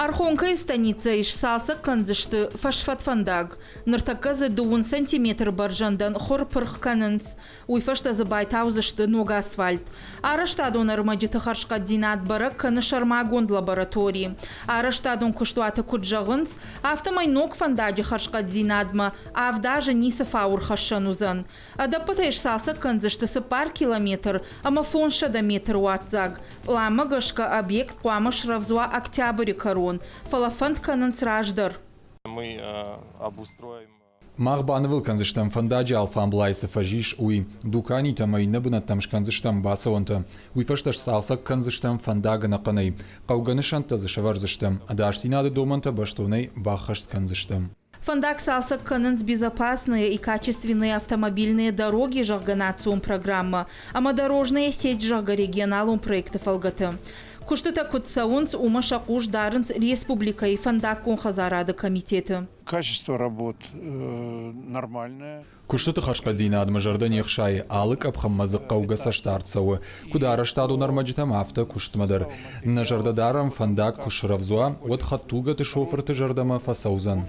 Архонкӕйы станицӕйы сцалцӕг кӕндзысты фӕсфӕд фӕндаг. Ныртӕккӕ дзы дыууын сантиметры бӕрзӕндӕн хуыр пырх кӕнынц. Уый фӕстӕ дзы байтаудзысты ног асфальт. Арӕзтадон ӕрмӕджыты хӕрзхъӕддзинад бӕрӕг кӕны сӕрмагонд лаборатори. Арӕзтадон куыстуаты куыд зӕгъынц, афтӕмӕй ног фӕндаджы хӕрзхъӕддзинадмӕ авд азы ницы фау ӕрхӕссӕн уыдзӕн. Ӕдӕппӕтӕй сцалцӕг кӕндзысты цыппар километр ӕмӕ 500 метр уадздзаг. Пъланмӕ гӕсгӕ объект хъуамӕ срӕвдз уа октябры кӕрон, фӕлӕ фӕнд кӕнынц раздӕр. Мы обустроим Мах банывыл кӕндзыстӕм фӕндаджы алфамблай цы фӕз ис, уый. Дуканитӕ ӕмӕ иннӕ бынӕттӕм скӕндзыстӕм бацӕуӕнтӕ. Уый фӕстӕ сцалцӕг кӕндзыстӕм фӕндаг ӕнӕхъӕнӕй. Хъӕугӕ нысӕнттӕ дзы сӕвӕрдзыстӕм, ӕдасдзинады домӕнтӕ бӕстонӕй баххӕст кӕндзыстӕм. Фӕндаг цалцӕг кӕнынц «Безопасные и качественные автомобильные дороги» зӕгъгӕ национ программӕ ӕмӕ «Дорожная сеть» зӕгъгӕ регионалон проекты фӕлгӕты. Куыстытӕ куыд цӕуынц, уымӕ сӕ хъус дарынц республикӕйы фӕндаггон хӕдзарады комитеты. Качество работ нормальное. Куыстыты хӕрзхъӕддзинадмӕ зӕрдӕ не хсайы, алы къӕпхӕнмӕ дзы хъӕугӕ цӕстдард цӕуы, куыд арӕзтадон ӕрмӕджытӕм, афтӕ куыстмӕ дӕр. Нӕ зӕрдӕ дарӕм, фӕндаг куы срӕвдз уа, уӕд хӕдтулгӕты шофырты зӕрдӕмӕ фӕцӕудзӕн.